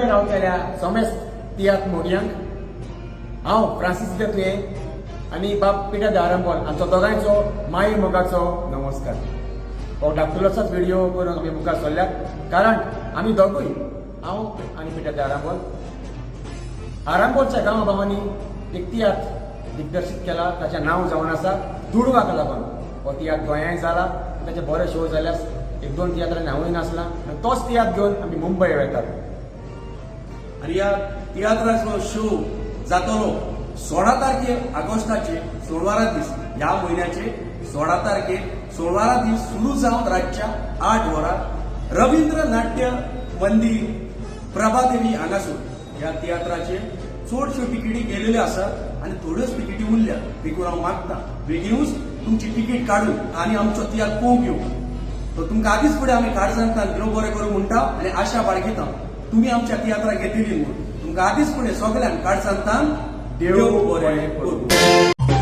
रावतल्या समेस्त तियात्र मोगयांक हांव फ्रांसीस दे तुयें आनी बाब पिटर the Arambol हांचो दोगांयचो माई मोगाचो नमस्कार. हो धाकटुलोसोच व्हिडिओ करून आमी मुखार सरल्यात, कारण आमी दोगूय, हांव आनी पिटर the Arambol, आरांबोलच्या गांवा गांवांनी एक तियात्र दिग्दर्शीत केला. ताचें नांव जावन आसा दुडवाक लागून. हो तियात्र गोंयांय जाला, ताचे बरे शो जाल्यात. एक दोन तियात्रांनी हांवूय नासला आनी तोच तियात्र घेवन आमी मुंबय वेतात. आनी ह्या तियात्राचो शो जातलो 16 तारखे ऑगस्टाचे, सोळवारा दीस, ह्या म्हयन्याचे 16 तारखे सोळवारा दीस सुरू जावन रातच्या 8 वरां रवींद्र नाट्य मंदिर, प्रभादेवी हांगासून. ह्या तियात्राचे चडश्यो तिकेटी गेलेल्यो आसात आनी थोड्योच तिकेटी उरल्या. देखून हांव मागता, बेगिनूच तुमची तिकेट काडून आनी आमचो तियात्र पळोवंक येवंक. तर तुमकां आदींच फुडें आमी काळजांतल्यान देव बरें करूं म्हणटा आनी आशा बाळगिता, तुमी आमच्या तियात्राक येतली म्हूण. तुमकां आदींच फुडें सगल्यांक काळजांतल्यान देव बरें करूं.